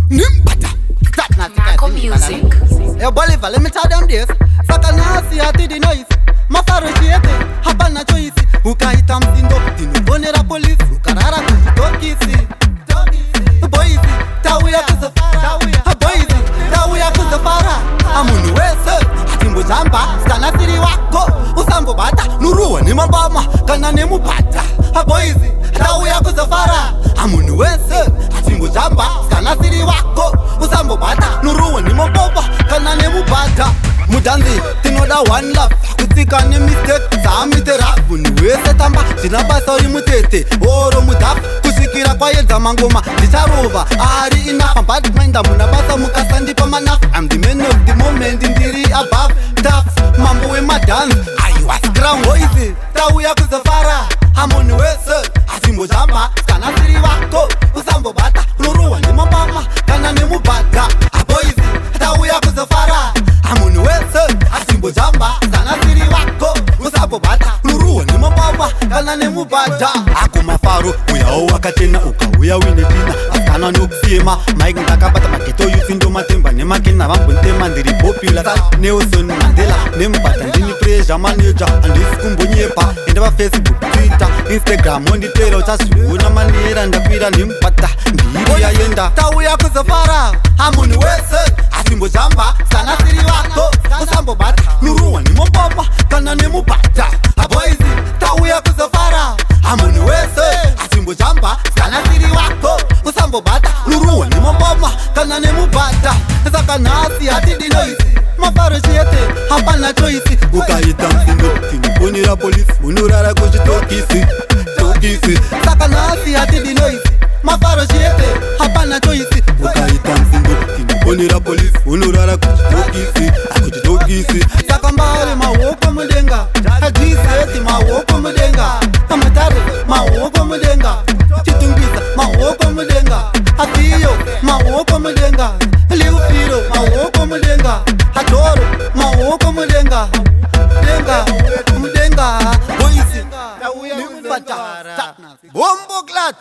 Nimbata. Marco Music. Hey Bolivar, let me tell them this. Saka nhasi hatidi noise. Mafaro chete, hapana choice. Ukaita msindo, tinofonera polisi. Ukarara kuchitokisi. Boys, tauya kuzofara. Boys, tauya kuzofara. Amunhu wese atimbojamba kana siri wako usambobata nuruwa nemambama kana nemubhata. Boys, tauya kuzofara. Amunhu wese atimbojamba kana siri wako usambobata nuruwa nemambama kana nemubhata. Mudhanzi tinoda one love, kutsika nemistake dzaamite rap. Munhu wese tamba, zvina basa uri mutete oro mudhafu, kusvikira kwaedza mangoma ndicharova ari enough. Bad mind hamuna basa mukasandipa manafu. I'm the man of the moment, ndiri above tough, mambo wemadhanzi aiwa crown. Boys, tauya kuzofara. Amunhu wese atimbojamba kana siri vako usambobata unoruhwa nemambama kana nemubhadha. Boys, tauya kuzofara. Amunhu wese atimbojamba kana siri vako usambobata unoruhwa nemambama kana nemubhadha. Akumafaro uyawo wakachena, ukauya uine tina asikana nokusema mike ndakabata maghetto youth ndomatemba nemakena vambonitema. Ndiri popular Nelson Mandela nemubhadha, ndini pressure manager, handisi kumbonyepa. Enda paFacebook, Twitter, Instagram wonditera, uchazviona manera ndakwira nemubhadha mbiri yaenda. Tauya kuzofara. Amunhu wese atimbojamba kana siri vako usambobata nuruhwa nemambama kana nemubhadha. Boys, tauya kuzofara. Amunhu wese atimbojamba kana siri wako usambobata nuruhwa nemambama kana nemubhadha. Saka nhasi hatidi noise, mafaro chete, hapana choice. Ukaita msindo tinofonera polisi, unorara kuchitokisi tokisi. Saka nhasi hatidi noise, mafaro chete, hapana choice. Ukaita msindo tinofonera polisi, unorara kuchitokisi akuchitokisi. Saka mbare maoko mudenga, adizeti maoko mudenga, amatare maoko mudenga, Chitungwiza maoko mudenga, afiyo maoko mudenga, liufiro maoko mudenga, adoro maoko mudenga, denga mudenga. Boys, bombo clat.